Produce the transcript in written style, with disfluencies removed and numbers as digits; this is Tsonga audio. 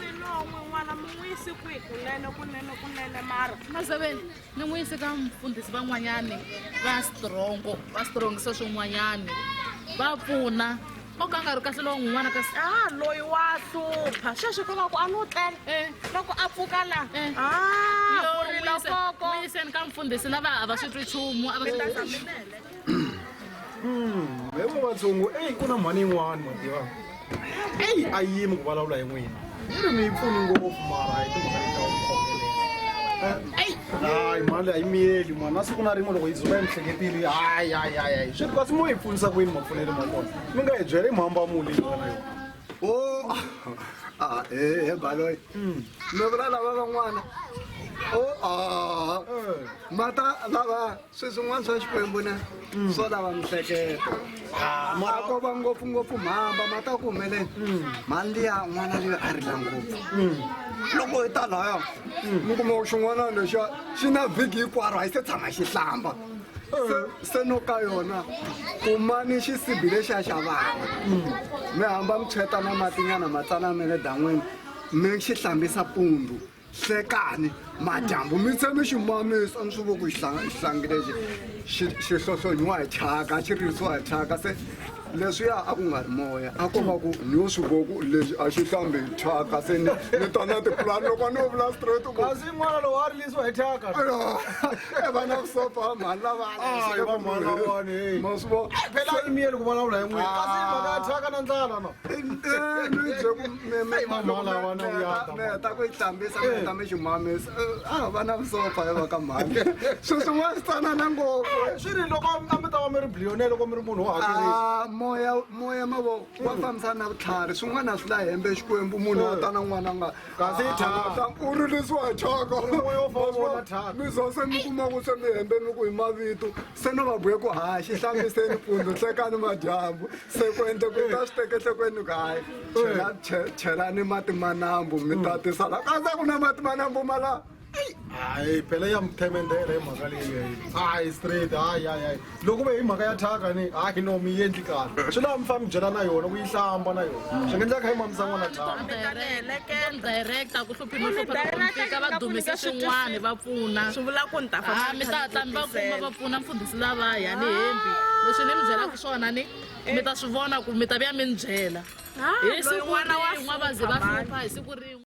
Kasi lowu n'wana mi n'wi yisi kwihi kunene kunene kunene mara? Mazaveni ni n'wi yise ka mfundhisi van'wanyani va strongo va strongisa swin'wanyani va pfuna o ka nga ri kahle lowu n'wana kasi. A loyi wa hlupha sweswi ko va ku a no tlela loko a pfuka la a ku rila koko. N'wi yiseni ka mfundhisi lava a va swi twi nchumu a va swi. He vo vatsongo, eyi ku na mhani yin'wani ma tiva, eyi a yimi ku vulavula hi n'wina, yi ri mi yi pfuni ngopfu mara hi timhaka leti ta ku khongelela. Eyi hayi, mhani leyi a yi miyeli mani na siku na rin'we loko yi dzuka yi mi hleketile. Hayi hayi hayi hayi, swi kasi mo yi pfunisa ku yini? Mapfunele ma kona mi nga hi byela i mhamba muni leyi nga na yona? O a he baloyi, mi vula lava van'wana o a mata lava swilo swin'wana swa Xikwembu ne swo lava mihleketo a ko va ngopfungopfu mhamba mata ku humeleni mhani liya n'wana liya a rila ngopfu loko hi ta laya mi kuma ku xin'wana lexiya xi na vhiki hinkwaro a yi se tshama xi hlamba. Se no ka yona kumani xisibi lexiya xa vana, mi hamba mi tshweta na matinyana matsana me le dan'wini, mi xi hlambisa pundu hlekani madyambu, mi tshame xi mamisa. Ni swi vo ku xihlangi lexi xi hlohlonyiwa hi thyaka, xi ririsiwa hi thyaka. Se leswiya a ku nga ri moya, a ko va ku ni yo swi vo ku lexi a xi hlambi hi thyaka. Se ni ta na tipulani loko ni vula straight ku Kasi n'wana lowu a rilisiwa hi thyaka? E va na vusofa mhani lava. Hayi, va mhani lavawani, hey. Ma swi vo. Phela a yi miyeli ku vulavula hi n'wina, kasi hi mhaka ya thyaka na ndlala no. Ni bye ku Ai, va mhani lavawani, u ya ta mi heta ku yi hlambisa, mi heta mi xi mamisa. A va na vusofa hi va ka mhani, swilo swin'wana swi tsanana ngopfu. Swi ri loko a mi ta va mi ri billionaire loko mi ri munhu wo hakelisa. Ah, moya moya mavo wa fambisana na vutlhari, swin'wana a swi la hembe Xikwembu. Munhu wa ta na n'wana nga Kasi i thyaka. U rilisiwa hi thyaka. Moya wo famba u vona thyaka. Mi zo se mi kuma ku se mi hembe mi ku hi mavito, se no va buye ku ha xi hlambiseni mpundzu hlekani madyambu. Se ku endle ku ta swi teka enhlokweni ku hayi, chelani mati ma nambu mi tatisa la, kasi a ku na mati ma nambu ma la. Hayi phela ya mithemendela hi mhaka leyi, hayi straight, hayi hayi hayi, loko ve hi mhaka ya thyaka ni hayi no mi endli kahle, swi lava mi famba mi byela na yona ku yi hlamba na yona, swi nga endleka kha yi mamisa n'wana thyaka. Direct a ku hluphi no hlupha loko mi fika va dumisa swin'wana va pfuna. Swi vula ku ni ta famba. A mi ta hatla mi va kuma va pfuna mfundhisi lavaya ni hembi leswi ni mi byelaka swona, ni mi ta swi vona ku mi ta vuya mi ni byela hi siku Loyi n'wana wa rin'we va ze va hlupha, hlupha hi siku rin'we.